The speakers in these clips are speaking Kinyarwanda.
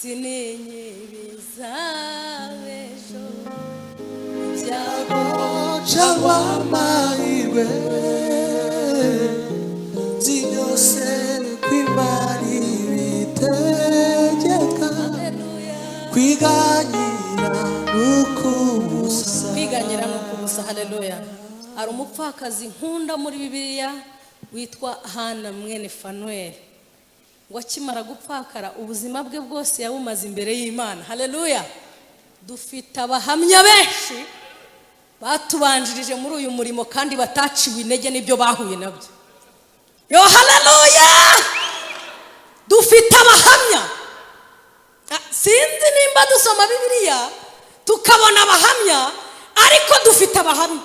Sininyibizabejo ibyago Cyangwa amahirwe, nzi byose ko Imana ibitegeka. Haleluya. Kwiganyira n'ukubusa. Kwiganyira ni ukubusa. Haleluya. Hari umupfakazi nkunda muri Bibiliya witwa Hana mwene Fanuweli. Ngo akimara gupfakara, ubuzima bwe bwose yabumaze imbere y'Imana. Haleluya. Dufite abahamya benshi batubanjirije muri uyu murimo kandi bataciwe intege n'ibyo bahuye nabyo. Yo, haleluya! Dufite abahamya. Sinzi nimba dusoma Bibiliya tukabona abahamya, ariko dufite abahamya.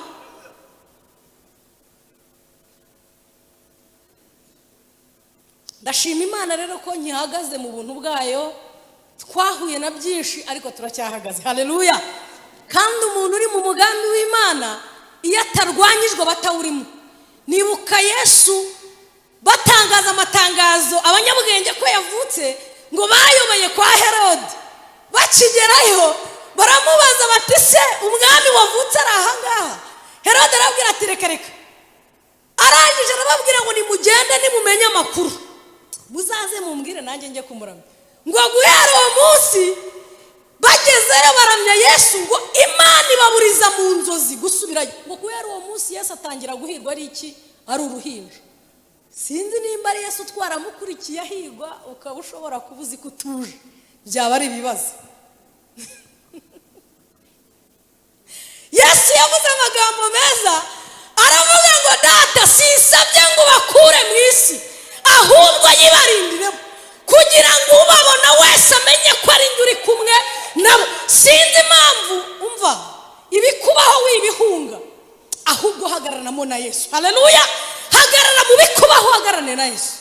Ndashima Imana rero ko nkihagaze mu buntu bwayo. Twahuye na byinshi ariko turacyahagaze. Haleluya. Kandi umuntu uri mu mugambi w'Imana, iyo atarwanyijwe batawurimo. Nibuka Yesu batangaza amatangazo abanyabwenge ko yavutse, ngo bayobeye kwa Herode. Bakigerayo baramubaza bati: "Se umwami wavutse ari ahangaha?" Herode arabwira ati: "Reka reka." Arangije arababwira ngo: "Nimugende, nimumenye amakuru muzaze mumbwire, nanjye njye kumuramya." Ngo guhera uwo munsi bagezeyo baramya Yesu. Ngo Imana ibaburiza mu nzozi gusubirayo. Ngo guhera uwo munsi Yesu atangira guhirwa ari iki? Ari uruhinja. Sinzi nimba ari Yesu twaramukurikiye ahigwa, ukaba ushobora kuba uzi ko utuje, byaba ari ibibazo. Yesu yavuze amagambo meza, aravuga ngo: "Data, sinsabye ngo bakure mu isi, ahubwo yibarindiremo, kugira ngo ubabona wese amenye ko ari njye uri kumwe nabo." Sinzi impamvu umva ibikubaho wibihunga, ahubwo hagaranamo na Yesu. Haleluya. Hagarara mu bikubaho, hagararane na Yesu.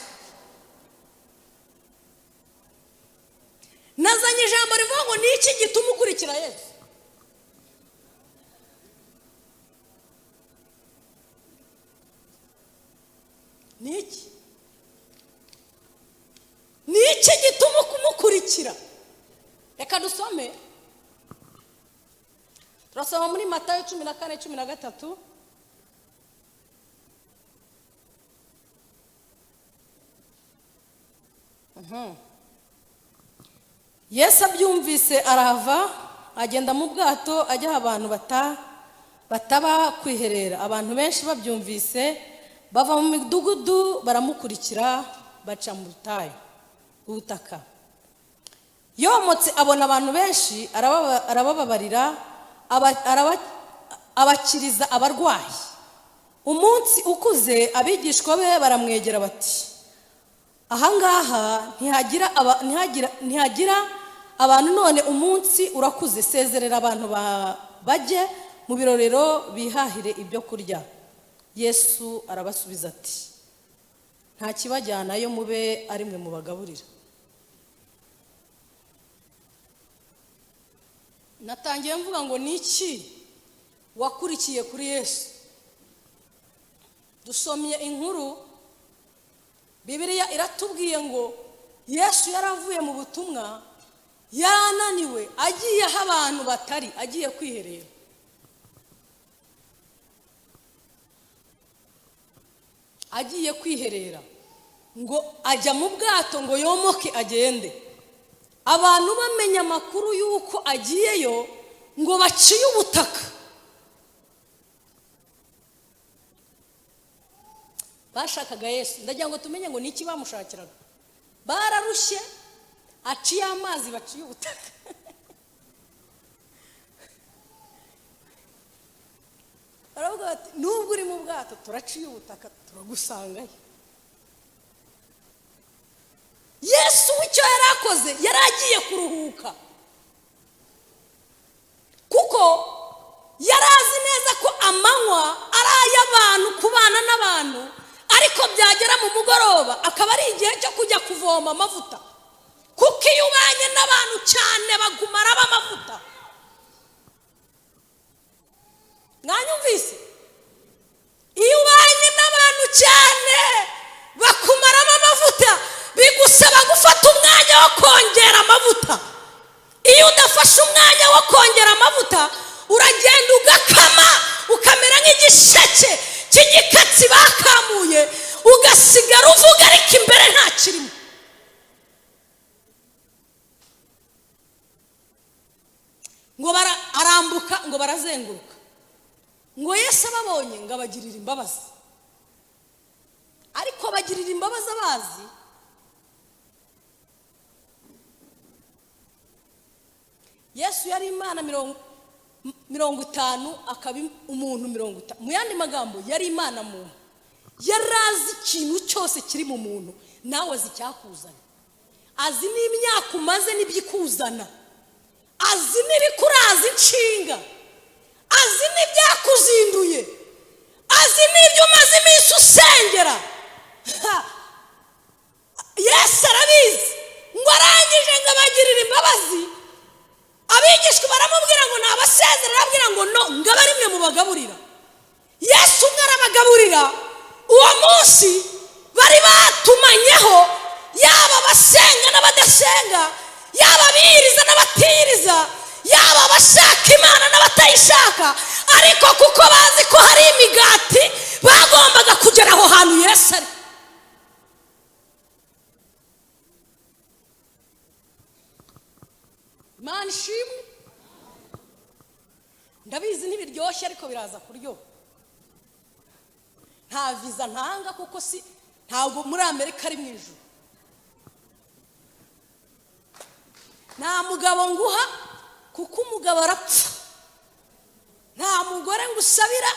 Nazanye ijambo rivuga ngo: ni iki gituma ukurikira Yesu? Ni iki? Ni iki gituma umukurikira? Reka dusome. Turasoma muri Matayo 14:13. Yesu abyumvise arahava, agenda mu bwato ajya aho abantu bataba kwiherera. Abantu benshi babyumvise bava mu midugudu baramukurikira, baca mu butayu ubutaka. Yomotse abona abantu benshi, arabababarira, abakiriza abarwayi. Umunsi ukuze, abigishwa be baramwegera bati: "Ahangaha ntihagira abantu, none umunsi urakuze. Sezerera abantu bajye mu birorero bihahire ibyo kurya." Yesu arabasubiza ati: "Nta kibajyanayo, mube ari mwe mubagaburira." Natangiye mvuga ngo: ni iki wakurikiye kuri Yesu? Dusomye inkuru, Bibiliya iratubwiye ngo Yesu yaravuye mu butumwa yananiwe, agiye aho abantu batari, agiye kwiherera. Agiye kwiherera, ngo ajya mu bwato ngo yomoke agende. Abantu bamenya amakuru y'uko agiyeyo, ngo baciye ubutaka. Bashakaga Yesu. Ndagira ngo tumenye ngo ni iki bamushakiraga. Bararushye, aciye amazi, baciye ubutaka. Baravuga bati: "Nubwo uri mu bwato, turaciye ubutaka, turagusangayo." Yesu icyo yari akoze, yari agiye kuruhuka, kuko yari azi neza ko amanywa ari ay'abantu, kubana n'abantu, ariko byagera mu mugoroba akaba ari igihe cyo kujya kuvoma amavuta, kuko iyo ubanye n'abantu cyane bagumara amavuta. Mwanyumvise? Iyo ubanye n'abantu cyane bakumaramo amavuta, bigusaba gufata umwanya wo kongera amavuta. Ngo barazenguruka, ngo Yesu ababonye ngo abagirire imbabazi, ariko abagirira imbabazi abazi. Yesu yari Imana 50, akaba umuntu 50. Mu yandi magambo, yari Imana muntu, yari azi ikintu cyose kiri mu muntu. Nawe azi icyakuzana, azi n'imyaka umaze n'ibyikuzana, azi n'ibikuraza inshinga, azi n'ibyakuzinduye, azi n'ibyo umaze iminsi usengera. Yesu arabizi. Ngo arangije ngo abagirire imbabazi. Abigishwa baramubwira ngo nabasezera, arababwira ngo no, ngo abe ari mwe mubagaburira. Yesu umwe arabagaburira. Uwo munsi bari batumanyeho, yaba abasenga n'abadasenga, yaba abiyiriza n'abatiyiriza, yaba abashaka Imana n'abatayishaka, ariko kuko bazi ko hari imigati, bagombaga kugera aho hantu Yesu ari. Imana ishimwe. Ndabizi ntibiryoshye, ariko biraza kuryoha. Nta viza ntanga, kuko si ntabwo muri Amerika ari mu ijuru. Nta mugabo nguha, kuko umugabo arapfa. Nta mugore ngusabira,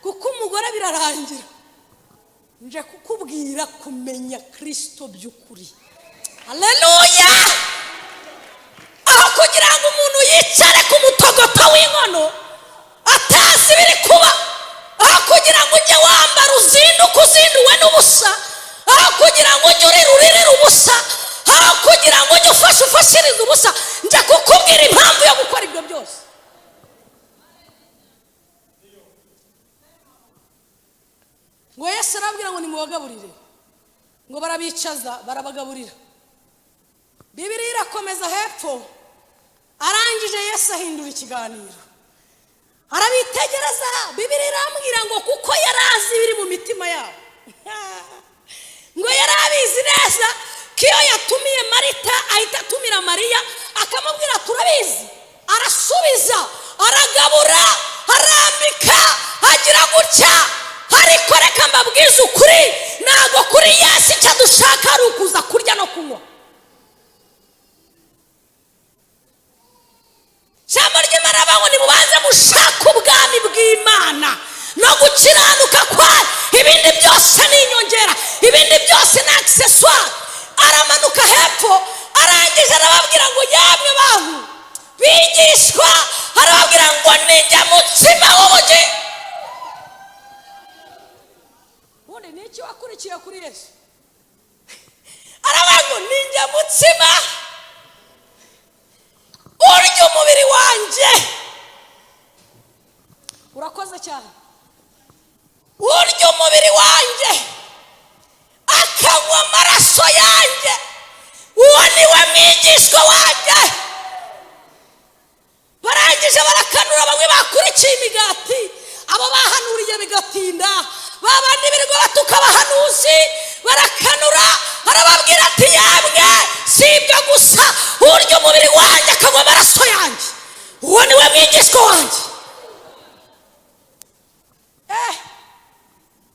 kuko umugore birarangira. Nje kukubwira kumenya Kirisito by'ukuri. Haleluya! Aho kugira ngo umuntu yicare ku mutogoto w'inkono atazi ibiri kuba, aho kugira ngo ujye wambara uzinduke uzinduwe n'ubusa, aho kugira ngo ujye urira uririre ubusa, aho kugira ngo ujye ufashe ufashirize ubusa, njya kukubwira impamvu yo gukora ibyo byose. Ngo Yesu arababwira ngo nimubagaburire, ngo barabicaza, barabagaburira. Bibiliya irakomeza hepfo. Arangije Yesu ahindura ikiganiro, arabitegereza. Bibiliya irambwira ngo kuko yari azi ibiri mu mitima yabo, ngo yari abizi neza ko iyo yatumiye Marita ahita atumira Mariya, akamubwira turabizi. Arasubiza, aragabura, arambika, agira gutya. Ariko reka mbabwize ukuri, ntabwo kuri Yesu icyo dushaka ari ukuza kurya no kunywa. Ijambo ry'Imana rivuga ngo nimubanze mushake ubwami bw'Imana no gukiranuka kwayo, ibindi byose ni inyongera, ibindi byose ni accessoire. Aramanuka hepfo, arangije arababwira ngo yamwe bantu bigishwa, arababwira ngo ninjye mutsima w'ubugingo. Ubundi ni iki wakurikiye kuri Yesu? Aravuga ngo ninjye mutsima, urya umubiri wanjye. Urakoze cyane. Urya umubiri wanjye akanywa amaraso yanjye, uwo ni we mwigishwa wanjye. Barangije barakanura. Bamwe bakurikiye imigati, abo bahanuriye bigatinda, ba bandi birirwa batuka abahanuzi, barakanura. Arababwira ati yamwe, si ibyo gusa, urya umubiri wanjye akanywa amaraso yanjye, uwo ni we mwigishwa wanjye.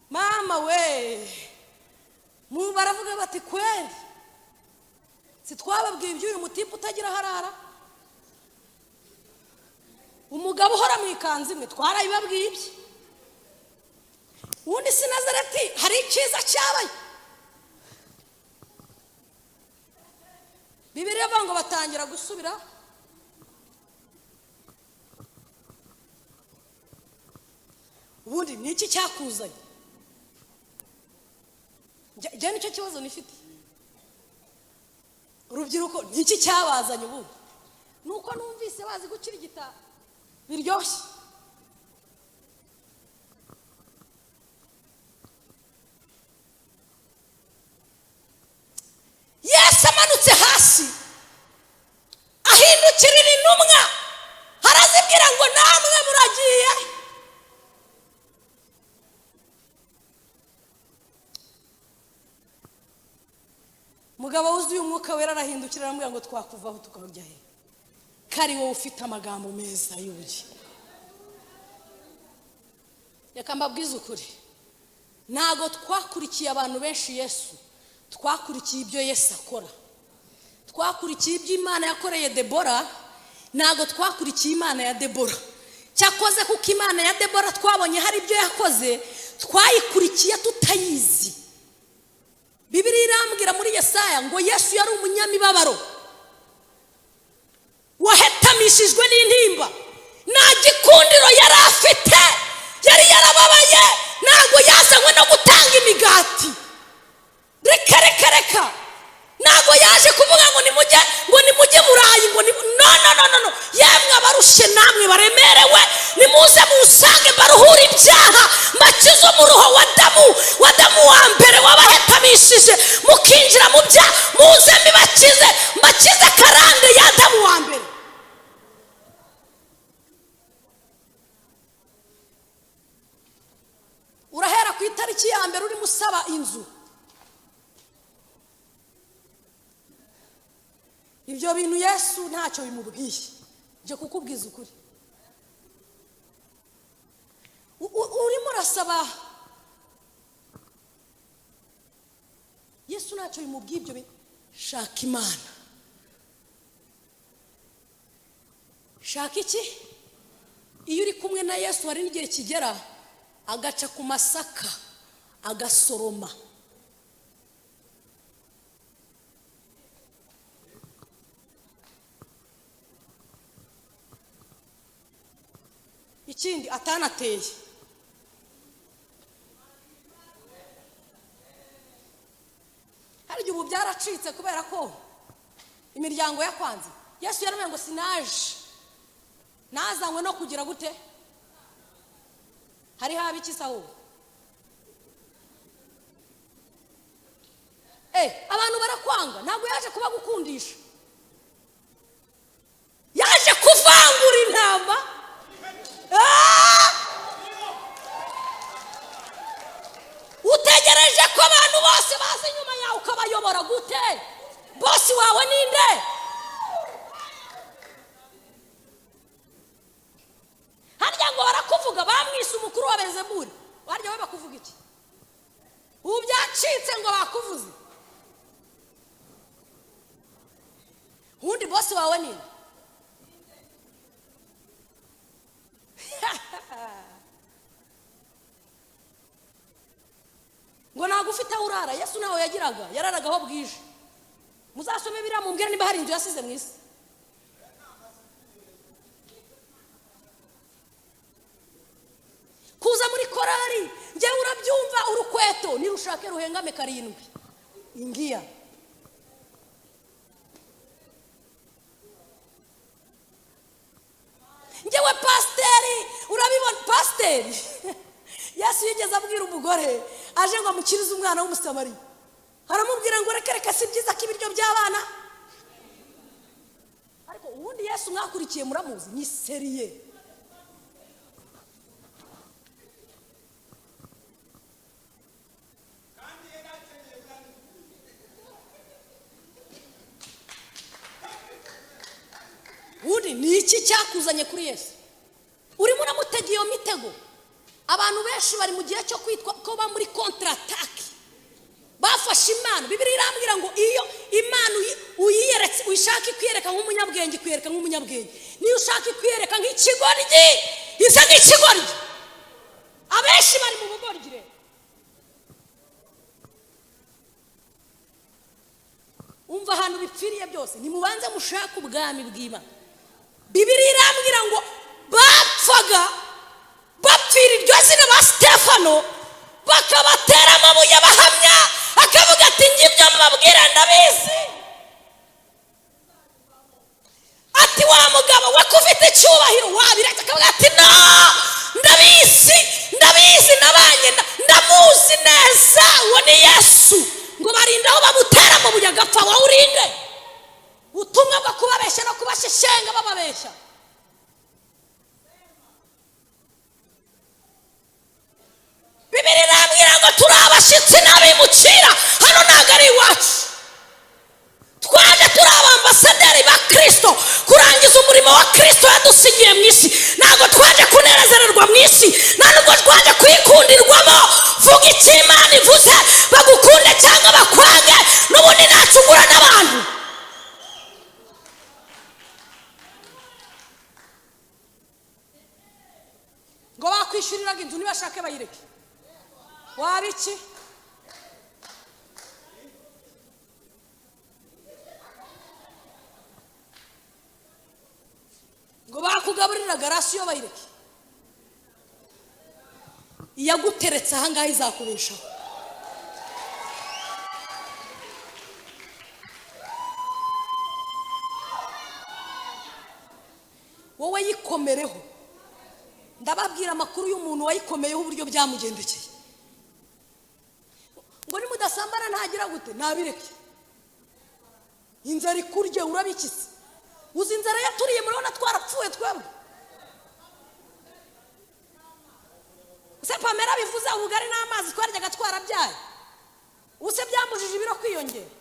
Mama we, mu baravuga bati kweri si twababwiye iby'uyu mutipe utagira aho arara, umugabo uhora mu ikanzu imwe? Twarabibabwiye ibye. Ubundi si Nazareti hari icyiza cyabaye? Bibiliya ivuga ngo batangira gusubira. Ubundi ni iki cyakuzanye? Njye nicyo kibazo nifite. Urubyiruko, ni iki cyabazanye ubundi? Ni uko numvise bazi gukirigita biryoshye. Yesu amanutse hasi, ahindukirira intumwa, arazibwira ngo namwe muragiye? Mugabo wuzuye Umwuka Wera arahindukira, aramubwira ngo twakuvaho tukajya he, ko ari wowe ufite amagambo meza y'ubugingo? Reka mbabwize ukuri, ntabwo twakurikiye abantu benshi Yesu, twakurikiye ibyo Yesu akora, twakurikiye ibyo Imana yakoreye Debora, ntabwo twakurikiye Imana ya Debora. Cyakoze kuko Imana ya Debora twabonye hari ibyo yakoze, twayikurikiye tutayizi. Bibiliya irambwira muri Yesaya ngo Yesu yari umunyamibabaro wahetamishijwe n'intimba, nta gikundiro yari afite, yari yarababaye, ntabwo yazanywe no gutanga imigati. Reka reka reka, ntabwo yaje kuvuga ngo nimujye, ngo nimujye Burayi, ngo ni no no no no no. Yemwe abarushye namwe baremerewe, nimuze musange mbaruhure ibyaha, mbakize umuruho wa Adamu, wa Adamu wa mbere wabahetamishije mukinjira mu byaha, muze mbibakize, mbakize karande ya Adamu wa mbere. Urahera ku itariki ya mbere urimo usaba inzu, ibyo bintu Yesu ntacyo bimubwiye. Nje kukubwiza ukuri, urimo urasaba Yesu ntacyo bimubwiye ibyo bintu. Shaka Imana, shaka iki? Iyo uri kumwe na Yesu hari n'igihe kigera agaca ku masaka agasoroma. Ikindi atanateye, hari igihe ubu byaracitse kubera ko imiryango yakwanze. Yesu yaravuze ngo sinaje nazanywe no kugira gute? Hari haba iki se ahubwo? Abantu barakwanga, ntabwo yaje kubagukundisha, yaje kuvangura intama. Utegereje ko abantu bose baza inyuma yawe ukabayobora gute? Bosi wawe ninde? Harya ngo barakuvuga, bamwise umukuru wa Belzebuli, harya we bakuvuga iki? Ubu byacitse ngo bakuvuze. Ubundi bosi wawe ninde? Ngo ntabwo ufite aho urara. Yesu ntaho yagiraga, yararaga aho bwije. Muzasome biriya mumbwire niba hari inzu yasize mu isi. Kuza muri korari, njyewe urabyumva, urukweto nirushake ruhengame karindwi, ingiya. Njyewe pasiteri, urabibona pasiteri. Yesu yigeze abwira umugore aje ngo amukirize umwana w'Umusamariya, aramubwira ngo reka reka, si byiza ko ibiryo by'abana. Ariko ubundi Yesu mwakurikiye muramuzi, ni seriye. Ubundi ni iki cyakuzanye kuri Yesu? Urimo uramutega iyo mitego. Abantu benshi bari mu gihe cyo kwitwa ko ba muri contre-attaque, bafashe Imana. Bibiliya irambwira ngo iyo Imana uyiyeretse, uyishaka ikwiyereka nk'umunyabwenge, ikwiyereka nk'umunyabwenge. Niyo ushaka ikwiyereka nk'ikigoryi, isa nk'ikigoryi. Abenshi bari mu bugoryi rero. Umva ahantu bipfiriye byose, nimubanze mushake ubwami bw'Imana. Bibiliya irambwira ngo bapfaga bapfira iryo zina ba Stefano, bakabatera amabuye bahamya, akavuga ati njye ibyo mbabwira ndabizi. Ati wa mugabo we ko ufite icyubahiro wabiretse, akavuga ati no, ndabizi, ndabizi, nabanye ndamuzi neza, uwo ni Yesu. Ngo barinde aho bamutera amabuye agapfa, wowe urinde. Ubutumwa bwo kubabeshya no kubasheshenga bababeshya. Bibiliya irambwira ngo turi abashyitsi n'abimukira, hano ntabwo ari iwacu. Twaje turi abambasaderi ba Kristo. Kirisito, kurangiza umurimo wa Kirisito yadusigiye mu isi. Ntabwo twaje kunezererwa mu isi, nta nubwo twaje kuyikundirwamo. Vuga icyo Imana ivuze, bagukunde cyangwa bakwange, n'ubundi ntacyo ugura n'abantu. Ngo bakwishyuriraga inzu, nibashake bayireke, waba iki? Ngo bakugaburiraga ration, bayireke. Iyaguteretse ahangaha izakubeshaho. Wowe yikomereho. Ndababwira amakuru y'umuntu wayikomeyeho, uburyo byamugendekeye. Ngo nimudasambana ntagira gute? Nabireke. Inzara ikurye, urabikise? Uzi inzara yaturiye? Murabona twarapfuye twebwe? Se Pamela bivuze, ubugari n'amazi twaryaga twarabyaye, ubuse byamujije ibiro kwiyongera?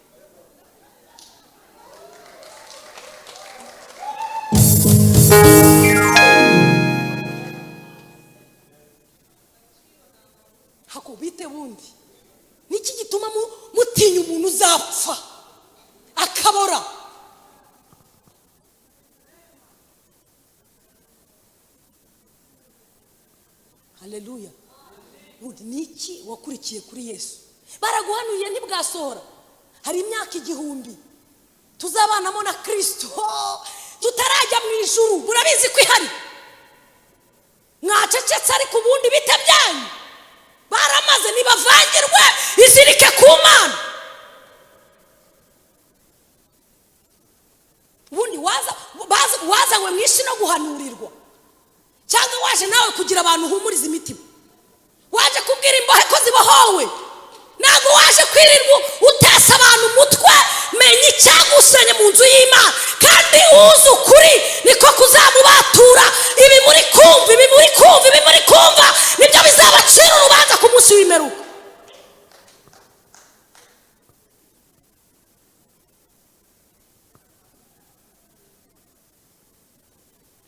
Hako bite bundi? Niki gituma mutinya umuntu uzapfa akabora? Haleluya! Ubundi niki wakurikiye kuri Yesu? Baraguhanuye ntibwasohora. Hari imyaka 1000 tuzabanamo na Kirisito tutarajya mu ijuru. Murabizi ko ihari, mwacecetse. Ariko ubundi bite byanyu? Baramaze, ntibavangirwe, izirike ku Mana. Ubundi wazanywe mu isi no guhanurirwa, cyangwa waje nawe kugira abantu uhumuriza imitima? Waje kubwira imbohe ko zibohowe? Ntabwo waje kwirirwa utesa abantu umutwe. Menya icyagusanye mu nzu y'Imana, kandi uzi ukuri niko kuzamubatura. Ibi muri kumva, ibi muri kumva, ibi muri kumva nibyo bizabacira urubanza ku munsi w'imperuka.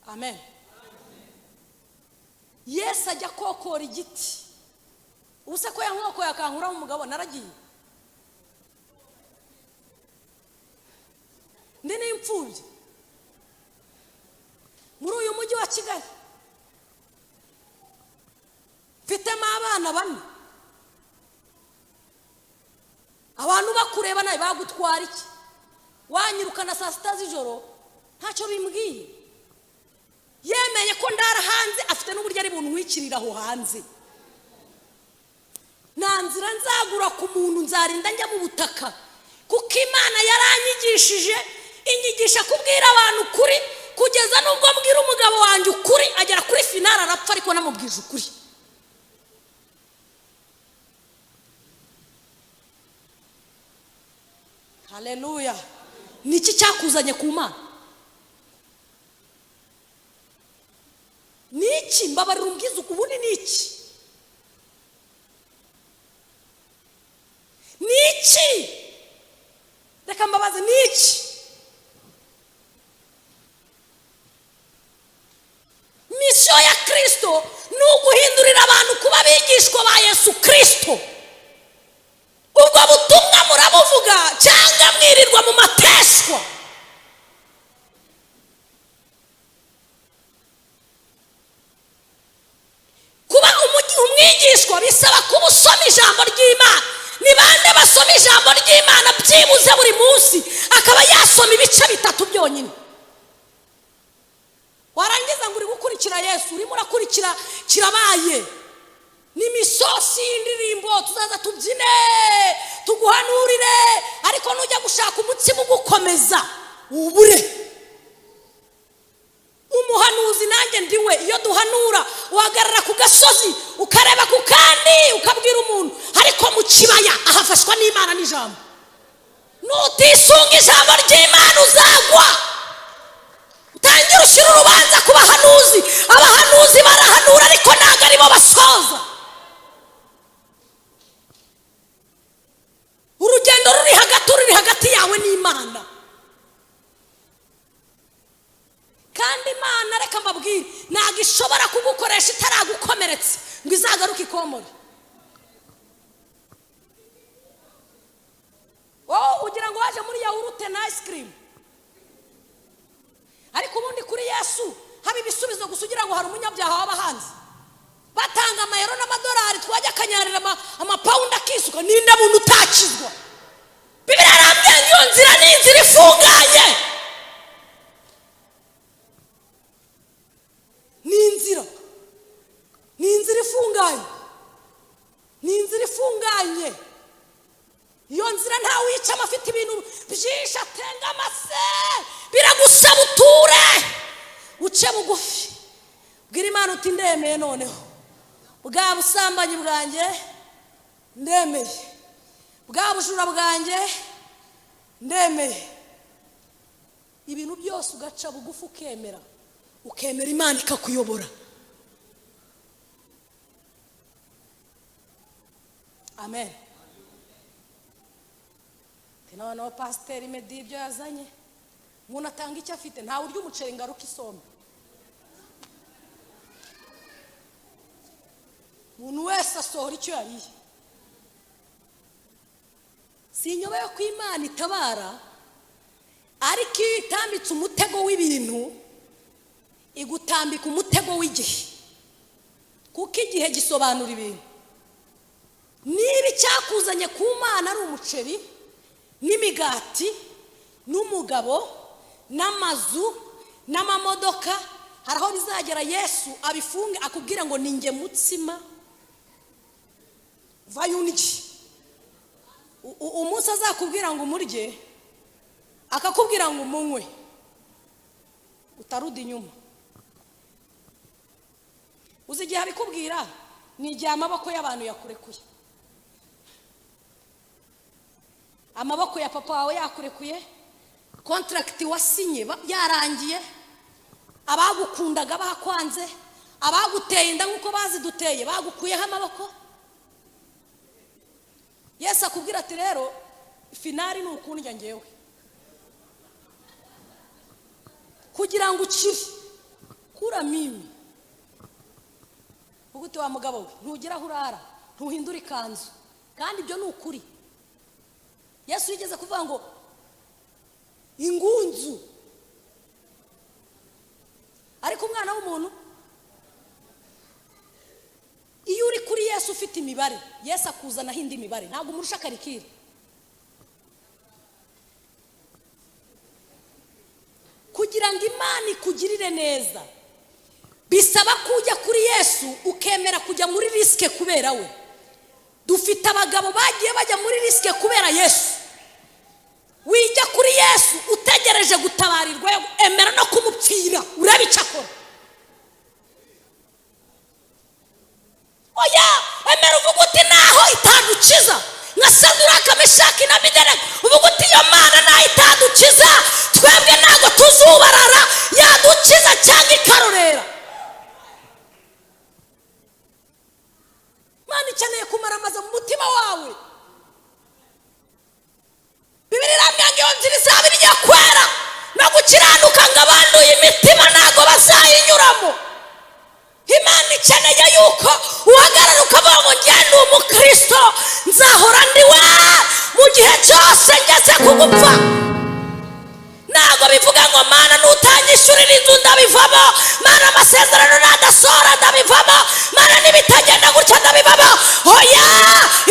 Amen. Yesu ajya kokora igiti. Ubu se ko yankokoye akankuraho umugabo, naragiye ndi n'imfubyi muri uyu mujyi wa Kigali, mfitemo abana bane. Abantu bakureba nawe bagutwara iki? Wanyirukana saa 6 z'ijoro, ntacyo bimbwiye. Yemeye ko ndara hanze, afite n'uburyo ari buntwikirira aho hanze. Nta nzira nzagura ku muntu, nzarinda njya mu butaka, kuko Imana yaranyigishije, inyigisha kubwira abantu ukuri, kugeza n'ubwo mbwira umugabo wanjye ukuri, agera kuri finale arapfa, ariko namubwije ukuri. Haleluya! Niki cyakuzanye ku Mana? Niki? Mbabarira umbwize, ubundi niki? Niki? Reka mbabaze, niki? Mission ya Kirisito ni uguhindurira abantu kuba abigishwa ba Yesu Kirisito. Ubwo butumwa murabuvuga cyangwa mwirirwa mu mateshwa? Kuba umwigishwa bisaba kuba usoma ijambo ry'Imana. Ni bande basoma ijambo ry'Imana byibuze buri munsi, akaba yasoma ibice 3 byonyine? Warangiza ngo uri gukurikira Yesu, urimo urakurikira kirabaye n'imisosi y'indirimbo, tuzaza tubyine tuguhanurire, ariko nujya gushaka umutsima ugukomeza ubure. Umuhanuzi nanjye ndiwe. Iyo duhanura, uhagarara ku gasozi ukareba ku kandi ukabwira umuntu, ariko mu kibaya ahafashwa n'Imana n'ijambo. Nutisunga ijambo ry'Imana uzagwa. Utangira ushyira urubanza ku bahanuzi. Abahanuzi barahanura, ariko ntabwo aribo basoza. Urugendo ruri hagati, ruri hagati yawe n'Imana. Reka mbabwire, ntabwo ishobora kugukoresha itaragukomeretsa ngo izagaruke ikomore. Wowe ugira ngo waje muri yawurute na ice cream, ariko ubundi kuri Yesu haba ibisubizo gusa. Ugira ngo hari umunyabyaha waba hanze batanga amayero n'amadolari, twajya akanyarira amapawundi akisuka? Ninde muntu utakizwa? Bibiliya irambwira ngo iyo nzira ni inzira ifunganye, ni inzira ifunganye, ni inzira ifunganye. Iyo nzira ntawe uyicamo afite ibintu byinshi atenga amase. Biragusaba uture, uce bugufi, bwira Imana uti: "Ndemeye noneho, bwa busambanyi bwanjye ndemeye, bwa bujura bwanjye ndemeye." Ibintu byose ugaca bugufi, ukemera, ukemera Imana ikakuyobora. Amen. Noneho Pasiteri Medi ibyo yazanye, umuntu atanga icyo afite. Ntawe urya umuceri ngaruka isombe. Umuntu wese asohora icyo yariye. Si inyobe yo ko Imana itabara, ariko iyo itambitse umutego w'ibintu, igutambika umutego w'igihe, kuko igihe gisobanura ibintu. Niba icyakuzanye ku Mana ari umuceri n'imigati n'umugabo n'amazu n'amamodoka, hari aho bizagera Yesu abifunge, akubwira ngo: "Ni nge mutsima, vayo undye." Umunsi azakubwira ngo umurye, akakubwira ngo umunywe, utaruda inyuma. Uzi igihe abikubwira? Ni igihe amaboko y'abantu yakurekuye, amaboko ya papa wawe yakurekuye, contract wasinye yarangiye, abagukundaga bakwanze, abaguteye inda nk'uko baziduteye bagukuyeho amaboko. Yesu akubwira ati: "Rero final ni ukundya ngewe kugira ngo ukire." Kura mimi uguti wa mugabo we, ntugire aho urara, ntuhindure ikanzu. Kandi ibyo ni ukuri. Yesu yigeze kuvuga ngo ingunzu, ariko umwana w'umuntu, iyo uri kuri Yesu ufite imibare, Yesu akuzanaho indi mibare. Ntabwo umurusha calcul. Kugira ngo Imana ikugirire neza, bisaba ko ujya kuri Yesu, ukemera kujya muri risk kubera we. Dufite abagabo bagiye bajya muri risk kubera Yesu. Wijya kuri Yesu utegereje gutabarirwa, emera no kumupfira, urebe icyo akora. Oya, emera uvuga uti: "Naho itadukiza," nka Saduraka, Meshaki na Abedenego, uvuga uti: "Iyo Mana nayo itadukiza, twebwe ntabwo tuzubarara. Yadukiza cyangwa ikarorera." Imana ikeneye kumaramaza mu mutima wawe. Bibiliya irambwira ngo iyo nzira izaba irya kwera no gukiranuka, ngo abanduye imitima ntabwo bazayinyuramo. Imana ikeneye yuko uhagarara ukavuga ngo: "Ngende umukristo, nzahora ndi we mu gihe cyose ngeze ku gupfa." Ntabwo bivuga ngo: "Mana, nutanyishyurira inzu ndabivamo. Mana, amasezerano nadasohora ndabivamo. Mana, nibitagenda gutya ndabivamo." Oya,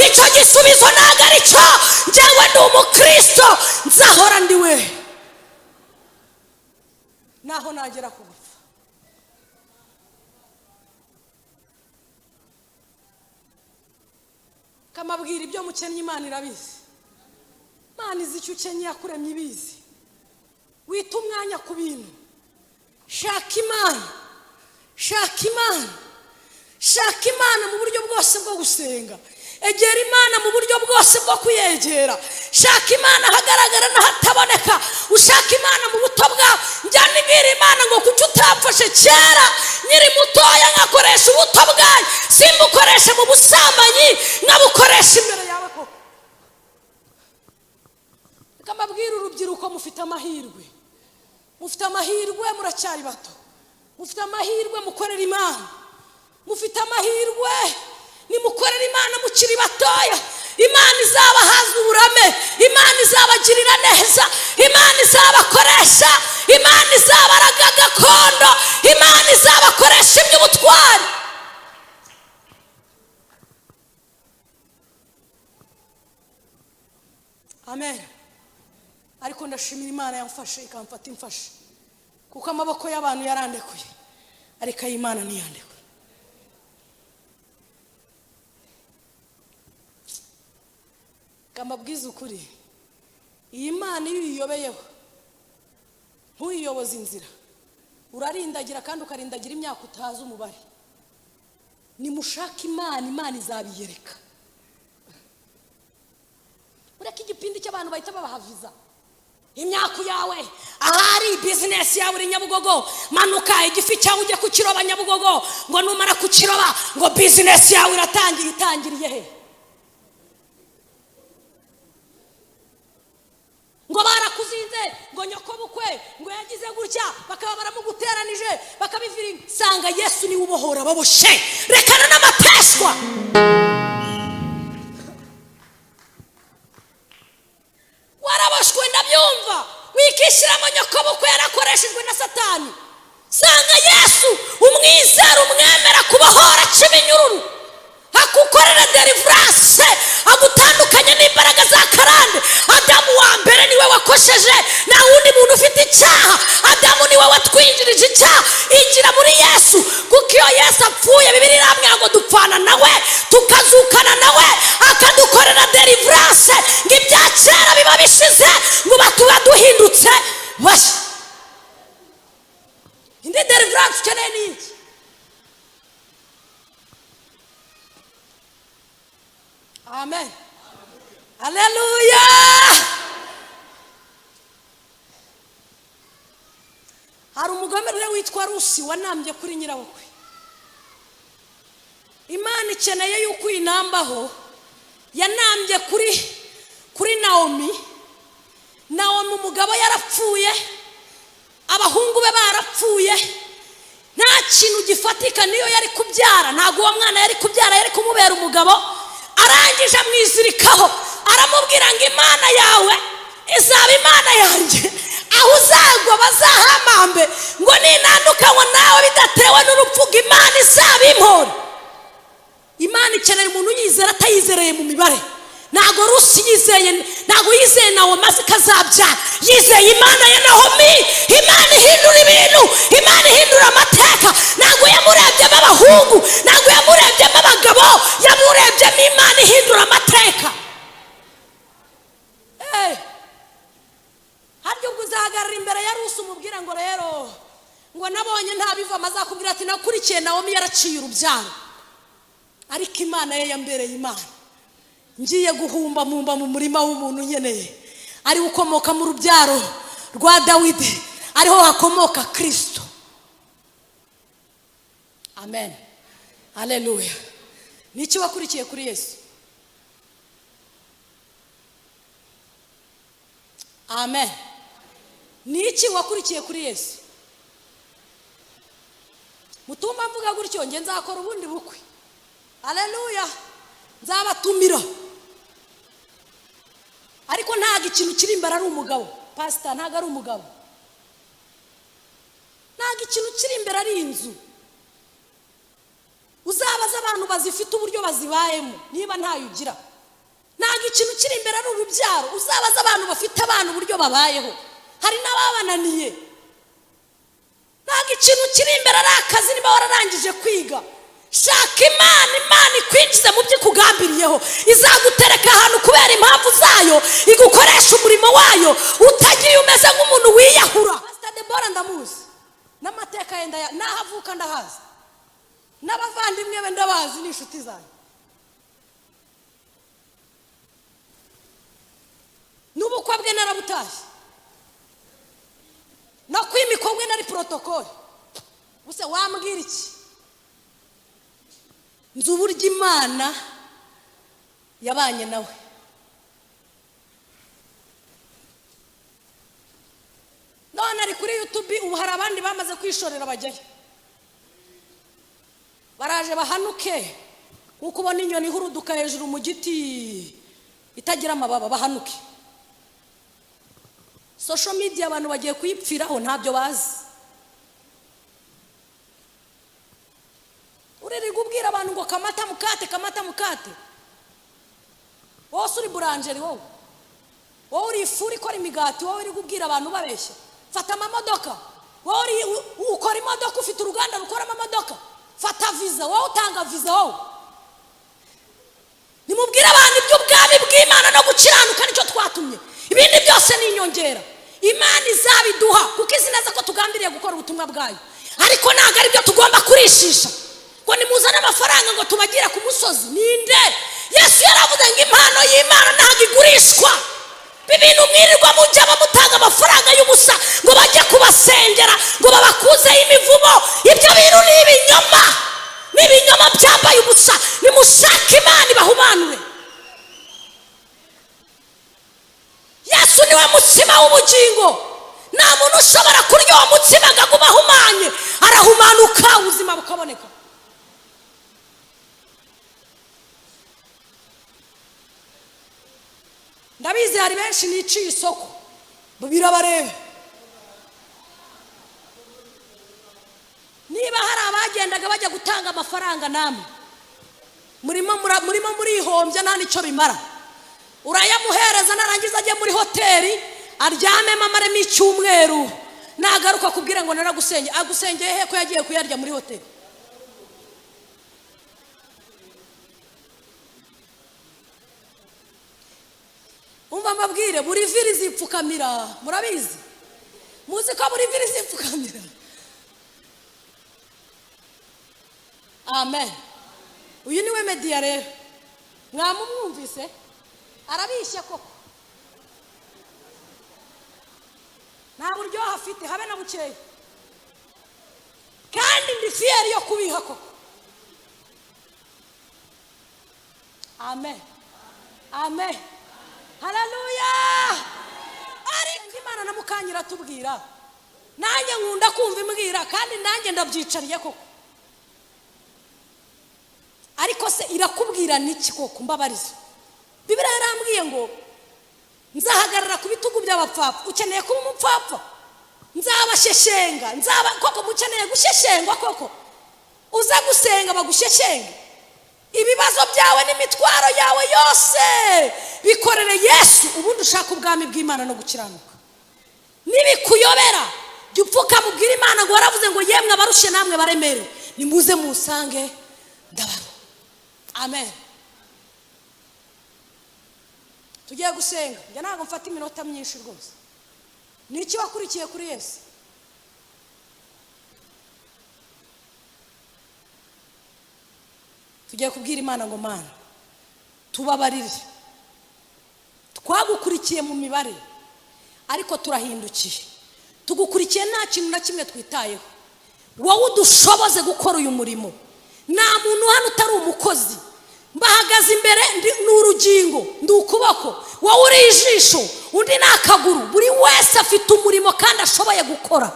icyo gisubizo ntabwo ari cyo. Njyewe ndi umukristo, nzahora ndi we naho nagera ku gupfa. Kamabwira ibyo mukennye, Imana irabizi. Imana izi icyo ukennye, yakuremye ibizi. Wita umwanya ku bintu, shaka Imana, shaka Imana, shaka Imana mu buryo bwose bwo gusenga. Egera Imana mu buryo bwose bwo kuyegera. Shaka Imana ahagaragara n'ahataboneka. Ushaka Imana mu buto bwawe. Njya nibwira Imana ngo: "Kuki utamfashe kera nkiri mutoya, nkakoresha ubuto bwanyu, simbukoreshe mu busambanyi, nkabukoresha imbere yawe koko?" Reka mbabwire urubyiruko, mufite amahirwe, mufite amahirwe, muracyari bato. Mufite amahirwe, mukorera Imana. Mufite amahirwe, nimukorera Imana mukiri batoya. Imana izabahaza uburame, Imana izabagirira neza, Imana izabakoresha, Imana izabaraga gakondo, Imana izabakoresha iby'ubutwari. Amen. Ariko ndashimira Imana yamfashe, ikamfata imfashe, kuko amaboko y'abantu yarandekuye, ariko ay'Imana ntiyandekuye. Mbabwize ukuri, iyi Mana iyo uyiyobeyeho ntuyiyoboze inzira, urarindagira kandi ukarindagira imyaka utazi umubare. Nimushaka Imana, Imana izabiyereka. Ureke igipindi cy'abantu bahita babaha viza. Imyaka yawe ahari, bizinesi yawe uri Nyabugogo, manuka igifi cyawe ujye kukiroba Nyabugogo, ngo numara kukiroba ngo bizinesi yawe iratangira. Itangiriye he? Ngo barakuzinze, ngo nyoko bukwe ngo yagize gutya, bakaba baramuguteranije bakabiviringa. Sanga Yesu niwe ubohora ababoshye. Rekana n'amateshwa. Waraboshwe ndabyumva, wikishyiramo nyoko bukwe yarakoreshejwe na Satani. Sanga Yesu, umwizera, umwemera kubohora, aca iminyururu, akukorera deliverance, agutandukanye n'imbaraga za karande. Adamu wa mbere niwe wakosheje, nta wundi muntu ufite icyaha. Adamu niwe watwinjirije icyaha. Injira muri Yesu, kuko iyo Yesu apfuye, Bibiliya irambwira ngo dupfana nawe tukazukana nawe, akadukorera deliverance, ngo ibya kera biba bishize, ngo tuba duhindutse bashya. Indi deliverance ukeneye ni iki? Amen. Haleluya. Hari umugome rero witwa Rusi wanambye kuri nyirabukwe. Imana ikeneye yuko uyinambaho. Yanambye kuri Naomi. Naomi umugabo yarapfuye, abahungu be barapfuye, nta kintu gifatika. Niyo yari kubyara, ntabwo uwo mwana yari kubyara yari kumubera umugabo. Arangije amwizirikaho, aramubwira ngo Imana yawe izaba Imana yanjye, aho uzagwa bazahamambe, ngo ninandukanywa nawe bidatewe n'urupfu, ngo Imana izaba impore. Imana ikeneye umuntu uyizera atayizereye mu mibare. Ntabwo Rusi yizeye, ntabwo yizeye Nawomi azi ko azabyara, yizeye Imana ya Nawomi. Imana ihindura ibintu, Imana ihindura amateka. Ntabwo yamurebyemo abahungu, ntabwo yamurebyemo abagabo, yamurebyemo Imana ihindura amateka. Harya ubwo uzahagarara imbere ya Rusi umubwira ngo rero ngo nabonye nta bivamo, azakubwira ati nakurikiye Nawomi yaraciye urubyaro, ariko Imana ye yambereye Imana. Ngiye guhumba mumba mu murima w'umuntu nkeneye, ari ukomoka mu rubyaro rwa Dawidi, ariho hakomoka Kristo. Amen. Haleluya. Niki wakurikiye kuri Yesu? Amen. Niki wakurikiye kuri Yesu? Mutumba mvuga gutyo, nge nzakora ubundi bukwe. Haleluya. Nzabatumira. Ariko ntabwo ikintu kiri imbere ari umugabo. Pastor ntabwo ari umugabo. Ntabwo ikintu kiri imbere ari inzu. Uzabaza abantu bazifite uburyo bazibayemo, niba ntayo ugira. Ntabwo ikintu kiri imbere ari urubyaro. Uzabaza abantu bafite abana uburyo babayeho, hari n'ababananiye. Ntabwo ikintu kiri imbere ari akazi, niba wararangije kwiga. Shaka Imana, Imana ikwinjize mu byo ikugambiriyeho. Izagutereka ahantu kubera impamvu zayo, igukoresha umurimo wayo, utagiye umeze nk'umuntu wiyahura. Pastor Deborah ndamuzi, n'amateka ye n'aho avuka ndahazi, n'abavandimwe be ndabazi, n'inshuti zanjye. N'ubukwe bwe narabutashye, no kwimikwa bwe nari protocole. Buse wambwira iki? Nzi uburyo Imana yabanye nawe. None ari kuri YouTube, ubu hari abandi bamaze kwishorera bajyayo. Baraje bahanuke nkuko ubona inyoni ihuruduka hejuru mu giti itagira amababa, bahanuke. Social media abantu bagiye kuyipfiraho, ntabyo bazi. Uririrwa ubwira abantu ngo kamata mukate, kamata mukate. Wowe uri boulangerie, wowe uri ifuru ikora imigati, wowe uri kubwira abantu babeshya. Fata amamodoka, wowe ukora imodoka, ufite uruganda rukora amamodoka. Fata visa, wowe utanga visa. Wowe nimubwire abantu iby'ubwami bw'Imana no gukiranuka, nicyo twatumye. Ibindi byose ni inyongera Imana izabiduha, kuko izi neza ko tugambiriye gukora ubutumwa bwayo. Ariko ntabwo ari byo tugomba kurishisha ngo nimuzane amafaranga ngo tubagire ku musozi. Ninde? Yesu yaravuze ngo impano y'Imana ntabwo igurishwa. Ibintu mwirirwa mujya bamutanga amafaranga y'ubusa ngo bajye kubasengera ngo babakuzeho imivumo, ibyo bintu ni ibinyoma, ni ibinyoma byambaye ubusa. Nimushake Imana ibahumanure. Yesu niwe mutsima w'ubugingo. Nta muntu ushobora kurya uwo mutsima ngo agume ahumanye, arahumanuka ubuzima bukaboneka. Ndabizi hari benshi niciye isoko, birabareba. Niba hari abagendaga bajya gutanga amafaranga, namwe murimo murihombya, nta nicyo bimara. Urayamuhereza, narangiza ajye muri hoteli aryamemo amaremo icyumweru, nagaruka akubwire ngo naragusenge. Agusengeye he ko yagiye kuyarya muri hoteli? Umva mbabwire, buri viri zipfukamira, murabizi, muzi ko buri viri zipfukamira. Amen. Uyu niwe Mediya rero, mwamumwumvise arabishye koko, nta buryohe afite habe na bukeya, kandi ndi fier yo kubiha koko. Amen, amen, haleluya. Ariko Imana na mukanyira tubwira, nanjye nkunda kumva imbwira, kandi nanjye ndabyicariye koko. Ariko se irakubwira niki koko? Mbabariza. Bibiliya yarambwiye ngo nzahagarara ku bitugu by'abapfapfa. Ukeneye kuba umupfapfa? Nzabasheshenga, nzaba koko. Mukeneye gusheshengwa koko? Uza gusenga bagusheshenge. Ibibazo byawe n'imitwaro yawe yose bikorere Yesu, ubundi ushaka ubwami bw'Imana no gukiranuka. Nibikuyobera jya upfuka mubwire Imana ngo waravuze ngo yemwe abarushye namwe baremerewe, nimuze musange ndabaruha. Amen. Tugiye gusenga. Njya ntabwo mfata iminota myinshi rwose. Ni iki wakurikiye kuri Yesu? Tugiye kubwira Imana ngo Mana tubabarire, twagukurikiye mu mibare ariko turahindukiye, tugukurikiye nta kintu na kimwe twitayeho. Wowe udushoboze gukora uyu murimo. Nta muntu hano utari umukozi. Mbahagaze imbere ni urugingo, ndi ukuboko, wowe uri ijisho, undi ni akaguru. Buri wese afite umurimo kandi ashoboye gukora.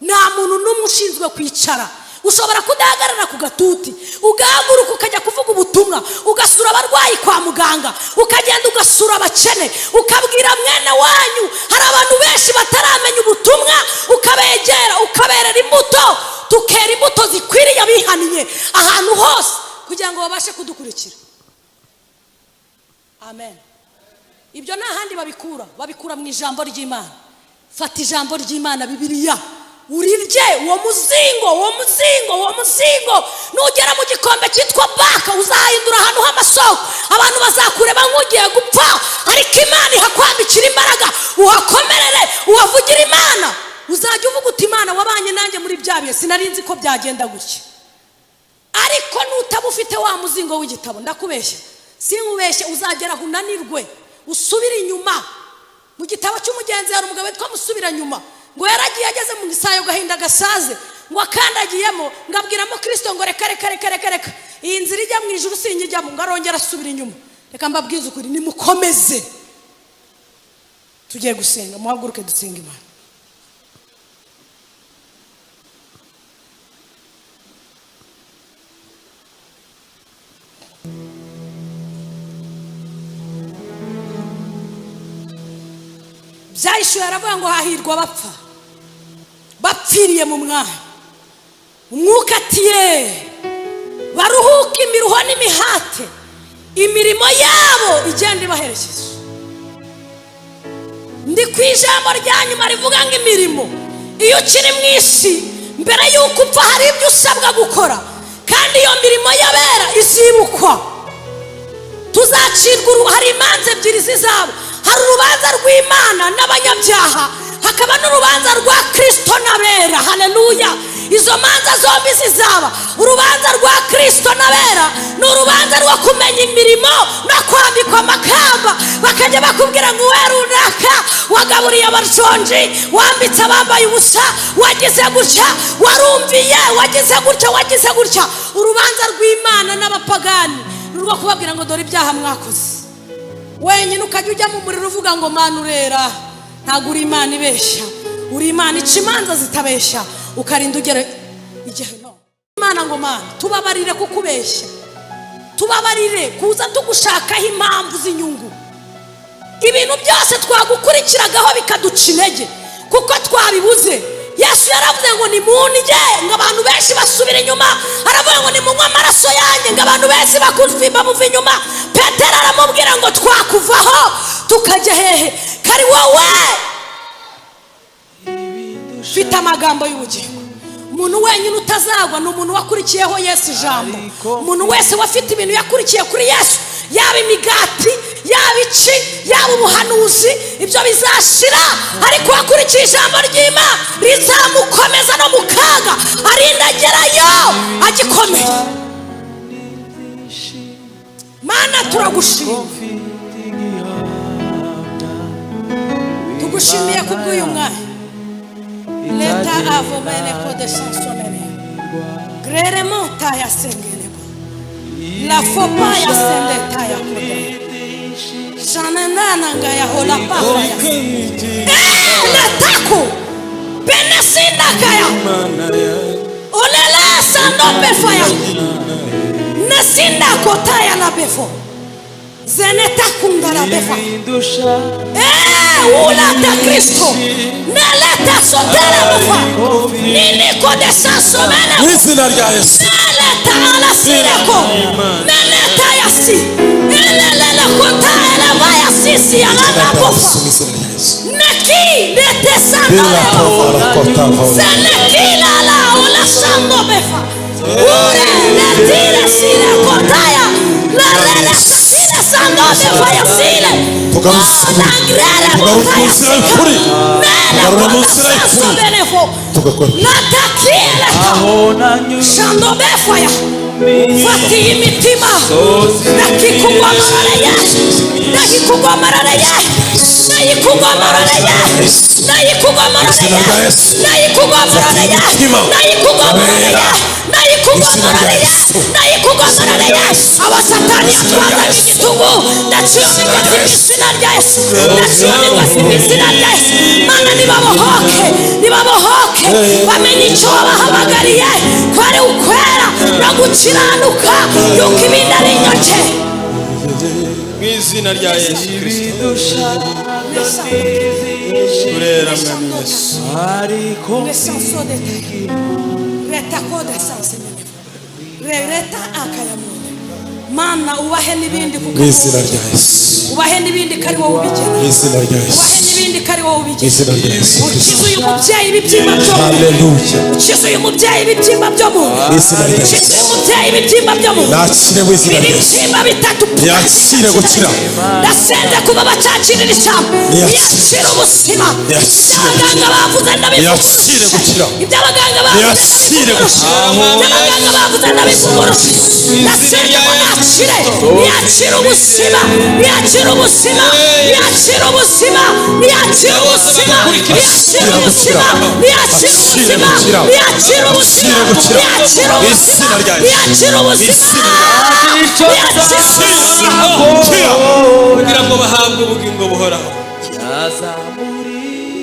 Nta muntu n'umwe ushinzwe kwicara. Ushobora kudahagarara ku gatuti, ugahaguruka ukajya kuvuga ubutumwa, ugasura abarwayi kwa muganga, ukagenda ugasura abakene, ukabwira mwene wanyu. Hari abantu benshi bataramenya ubutumwa, ukabegera, ukaberera imbuto, tukera imbuto zikwiriye abihaniye ahantu hose kugira ngo babashe kudukurikira. Amen. Ibyo nta handi babikura, babikura mu ijambo ry'Imana. Fata ijambo ry'Imana, Bibiliya, urirye uwo muzingo, uwo muzingo, uwo muzingo. Nugera mu gikombe cyitwa Baka, uzahindura ahantu h'amasoko. Abantu bazakureba nk'ugiye gupfa, ariko Imana ihakwambikira imbaraga, uhakomerere, uhavugira Imana. Uzajya uvuga uti Imana wabanye nanjye muri bya bihe, sinari nzi ko byagenda gutya. Ariko nutaba ufite wa muzingo w'igitabo, ndakubeshya sinkubeshye, uzagera aho unanirwe usubire inyuma. Mu gitabo cy'umugenzi hari umugabo witwa Musubiranyuma, ngo yaragiye ageze mu gisayo gahinda gasaze, ngo akandagiyemo, ngo abwiramo Kristo ngo reka reka reka reka reka, iyi nzira ijya mu ijuru sinyijyamo, ngo arongera asubira inyuma. Reka mbabwize ukuri, nimukomeze. Tugiye gusenga, muhaguruke dusenga Imana. Byahishuwe aravuga ngo hahirwa abapfa bapfiriye mu mwami. Umwuka ati ye baruhuke imiruho n'imihate, imirimo yabo igenda ibaherekeje. Ndi ku ijambo rya nyuma rivuga ngo imirimo. Iyo ukiri mu isi mbere y'uko upfa hari ibyo usabwa gukora, kandi iyo mirimo y'abera izibukwa. Tuzacirwa hari imanza ebyiri zizaba: hari urubanza rw'Imana n'abanyabyaha, hakaba n'urubanza rwa Kirisito n'abera. Haleluya! Izo manza zombi zizaba. Urubanza rwa Kirisito n'abera ni urubanza rwo kumenya imirimo no kwambikwa amakamba, bakajya bakubwira ngo we runaka wagaburiye abashonji, wambitse abambaye ubusa, wagize gutya, warumviye, wagize gutya, wagize gutya. Urubanza rw'Imana n'abapagani ni urwo kubabwira ngo dore ibyaha mwakoze. Wenyine ukajya ujya mu muriro uvuga ngo Mana urera, ntabwo uri Imana ibeshya, uri Imana ica imanza zitabeshya, ukarinda ugera igihe no Imana ngo Mana tubabarire kukubeshya, tubabarire kuza tugushakaho impamvu z'inyungu. Ibintu byose twagukurikiragaho bikaduca intege kuko twabibuze. Yesu yaravuze ngo nimundye, ngo abantu benshi basubira inyuma. Aravuga ngo nimunywe amaraso yanjye, ngo abantu benshi bamuva inyuma. Petero aramubwira ngo twakuvaho tukajya hehe kari wowe ufite amagambo y'ubugingo? Umuntu wenyine utazagwa ni umuntu wakurikiyeho Yesu ijambo. Umuntu wese wafite ibintu yakurikiye kuri Yesu, yaba imigati, yaba iki, yaba ubuhanuzi, ibyo bizashira, ariko wakurikiye ijambo ry'Imana rizamukomeza no mu kaga, arinda agerayo agikomeye. Mana, turagushima, tugushimiye kubw'uyu mwanya. Leta avomene kode sansomene greremont ya sengelebo la fopa ya sendeta ya kode shananana ya hola pafa ya letako benesindakaya olele sando befaya nesinda kotaya la befo zeneta kunda la befa ulata Kristo neleta sotela befa niniko de sansomene Mu izina rya Yesu. Neleta alasineko neleta yasi elelele kota eleva yasisi yalana Mu bofa izina rya Yesu. neki nete Bila sandoleo tovara kota vora. Zelekila la ola sando befa ure netire sile kotaya la rele satire sando befa yasile Tugarura ola mu nzira y'ukuri. nele Tugarura mu kota nzira sanso y'ukuri. benefo Tugakora. natakile shando befa ya fatiye imitima ndakikugomororeye, ndakikugomororeye, ndayikugomororeye, ndayikugomororeye, ndayikugomororeye, ndayikugomororeye, ndayikugomororeye, ndayikugomororeye. Abasatani yatwazaga igitugu ndaciye imigozi mu izina rya Yesu, ndaciye imigozi mu izina rya Yesu. Mana, nibabohoke, nibabohoke, bamenye icyo wabahamagariye ko ari ukwera no gukiranuka, yuko ibindi ari inyoke. Mu izina rya Yesu Kirisito turera, mwami Yesu. Mana, ubahe n'ibindi kuko Mu izina rya Yesu. ubahe n'ibindi ko ari wowe ubigena. Mu izina rya Ubahe Yesu. n'ibindi ko ari wowe Mu ubigena. izina rya Yesu Ukize Kristo. uyu mubyeyi ibibyimba byo mu nda. Haleluya. Ukize uyu mubyeyi ibibyimba byo mu nda. Mu izina rya Ukize Yesu. uyu mubyeyi ibibyimba byo mu nda. Nakire mu izina Ibi rya Yesu. bibyimba bitatu. Yakire gukira. Ndasenze kuba bacakirira ijambo. Yakire. Yakire ubuzima. Yakire. Iby'abaganga bavuze Yakire ndabivuguruje. gukira. Iby'abaganga bavuze Yakire ndabivuguruje. gukira. Iby'abaganga bavuze ndabivuguruje. Ndasenze ngo nakire. Yakire ubuzima. Yakire ubuzima. Yakire ubuzima. Yakire ubuzima. Yakire ubuzima. Yakire ubuzima. Yakire ubuzima. Yakire gukira. Yakire Mu ubuzima. izina rya Yesu. Yakire Mu ubuzima. izina rya Yakire ubuzima. Kira. Kugira ngo bahabwe ubugingo buhoraho.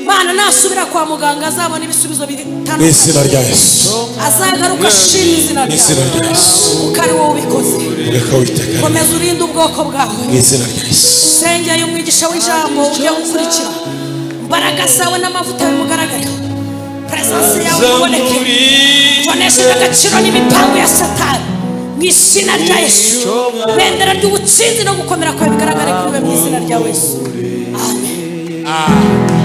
Mana, nasubira kwa muganga azabona ibisubizo Mu izina bitandukanye. rya Yesu. Azagaruka ashima izina Mu izina ryawe rya Yesu. kuko ari wowe ubikoze. Reka witeka. Komeza urinde ubwoko bwawe. Mu izina rya Yesu. Sengeye umwigisha w'ijambo ujya gukurikira. Imbaraga zawe n'amavuta bimugaragareho, presence yawe iboneke. Tonesheje agaciro n'imipango ya Satani mu izina rya Yesu. Bendera ry'ubutsinzi no gukomera kwawe bigaragare kuri we mu izina rya Yesu, amen.